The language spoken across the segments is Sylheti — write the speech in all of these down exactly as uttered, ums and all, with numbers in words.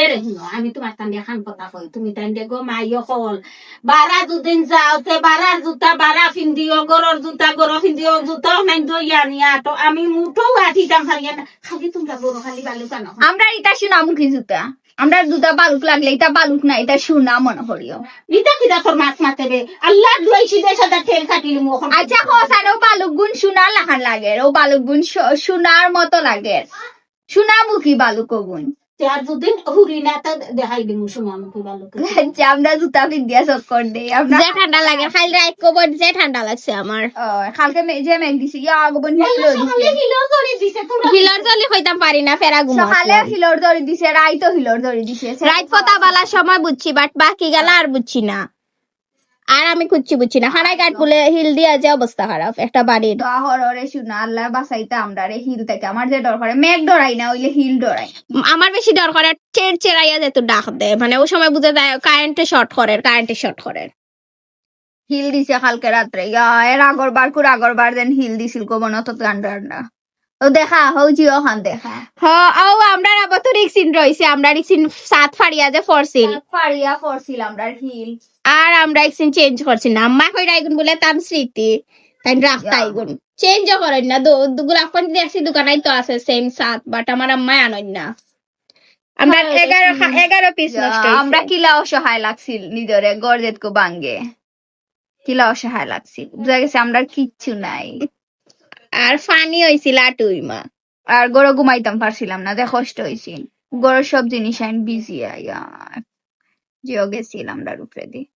এরে হুনো, আমি তুমার তান দিয়া খান কথা কই, তুমি তান দিয়া গো মাই অকল, বারা যুদিন যাও, তে বারার জুতা বারা ফিন্দিও, গরর জুতা গর ফিন্দিও, জুতাও নাই দইয়া নিয়া, তো আমি মুঠো আটিতাম পারি না। খালি তুমরা গরো খালি বালুক আনো। আমরা ইতা সোনামুখী জুতা, আমরা জুতা বালুক লাগলে ইতা বালুক না, ইতা সোনা মনে করিও। ইতা কিতা তোর মাছ মাতে বে? আল্লাহ দুয়াই সিধে সাদা তেল কাটিলু মুখ। আচ্ছা, খোসানো বালুক গুন সোনার লাখান লাগে, ও বালুক গুন সো-, সোনার মতো লাগে। সোনামুখী বালুক গুন। তে আর দুদিন হুরি না তো দেখাই দিমু সোনামুখী বালুক। আচ্ছা, আমরা জুতা পিন্দিয়া চক্কর দেই, আমরা যে ঠান্ডা লাগে, খালি রাইত কবর যে ঠান্ডা লাগছে আমার। ও, কালকে মে-, যে মেঘ দিছে, ইয়া, আগুন হিলো দিছে। হিলো ধরি দিছে, তোমরা হিলোর জলি কইতাম পারি না, ফেরা ঘুম সকালে আসলো। হিলোর ধরি দিছে, রাইতও হিলোর ধরি দিছে। রাইত ফতা বালার সময় বুঝছি, but বাকি গেলা আর বুঝছি না। আর আমি কুচ্ছি বুঝছি না, হারাই গাট বলে হিল দিয়া যে অবস্থা খারাপ একটা বাড়ির। দোয়া করো রে সোনা, আল্লাহ বাঁচাইতা আমরারে হিল থাকি। আমার যে ডর করে, মেঘ ডরাই না, অইলে হিল ডরাই। আমার বেশি ডর করে চের চেরাইয়া যেত ডাক দে, মানে, ওই সময় বুঝা যায় কারেন্টে শর্ট করে, কারেন্টে শর্ট করে। হিল দিছে কালকে রাত্রে, ইয়া, এর আগর বার, কুর আগর বার যেন হিল দিছিল, গো, মনে অত ঠান্ডা ঠান্ডা। ও দেখা, হউ জি ওখান দেখা। হ, ও, আমরা আবার তো রিক্সিন রইছে, আমরা রিক্সিন সাত ফাড়িয়া যে ফরছিল। সাত ফাড়িয়া ফরছিল আমরার হিল। আর আমরা রিক্সিন চেঞ্জ করছি না। আম্মা কইরা এগুন বলে তান স্মৃতি, তাই রাখতা ইয়া। এগুন। চেঞ্জও করেন না, দু-, দু-, গোলাপগঞ্জ দেখছি দোকানাই তো আছে সেম সাত, but আমার আম্মায় আনইন না। আমরা হ্যাঁ, এগারো খা-, হুম। এগারো পিস ইয়া, নষ্ট হইছে। আমরা কিলা অসহায় লাগছিল নিজরে, গর যেতকু বাঙ্গে। কিলা অসহায় লাগছিল। বুঝা গেছে আমরার কিচ্ছু নাই। আর ফানি হইছিল আটুই মা। আর গরো ঘুমাইতাম পারছিলাম না, যে কষ্ট হইছিল। গরো সব জিনিস আমি ভিজিয়া, ইয়া, জিও গেছিল আমরার উপরে দি।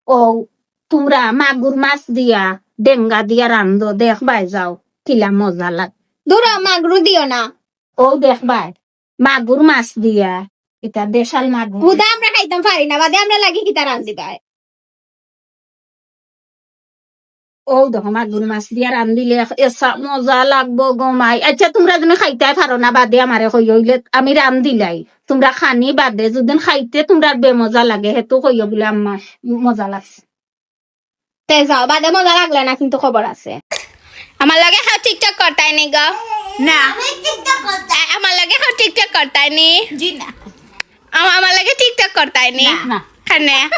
ও, তুমরা মাগুর মাছ দিয়া, ডেঙ্গা দিয়া রান্ধো, দেখবায় যাও, কিলা মজা লাগ। দূর হ, মাগুর দিও না। ও দেখবায়, মাগুর মাছ দিয়া, ইতা দেশাল মাগুর। হুদা আমরা খাইতাম পারি না, বাদে আমরার লাগি কিতা রান্ধিবায়? ও দেখো, মাগুর মাছ দিয়া রান্ধিলে এসা মজা লাগবো গো মাই। আচ্ছা, তুমরা যদি খাইতায় পারো না, বাদে আমারে কইও, অইলে আমি রান্ধিলাই। তুমরা খানি বাদে যদি খাইতে তুমরার বেমজা লাগে, হেতু কইও বুলে আম্মা মজা লাগছে। তে যাও, বাদে মজা লাগলে না কিন্তু খবর আছে। আমার লগে কেউ TikTok করতায় নি গো? না। আমি TikTok করতাম। আ-, আমার লগে কেউ TikTok করতায় নি? জি না। আম-, আমার লগে TikTok করতায় নি? না। না। কেনে?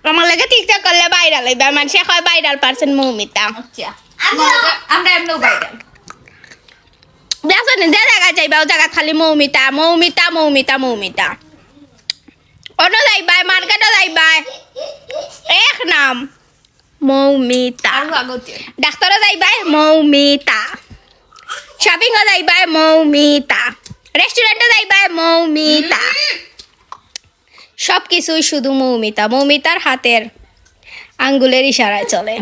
আমার লগে TikTok করলে viral হইবা। মানুষে কয় viral person মৌমিতা। আচ্ছা। আমরা, আমরা এমনিও viral। দেখছো নি, যে জায়গায় যাইবা, ও জায়গাত খালি মৌমিতা, মৌমিতা, মৌমিতা, মৌমিতা। অনো যাইবায়, মার্কেটো যাইবায়, এক নাম, মৌমিতা। আরো আগতে। ডাক্তারও যাইবায়, মৌমিতা। Shopping-ও যাইবায়, মৌমিতা। Restaurant-ও যাইবায়, মৌমিতা। হুম। সব কিছুই শুধু মৌমিতা। মৌমিতার হাতের আঙ্গুলের ইশারায় চলে।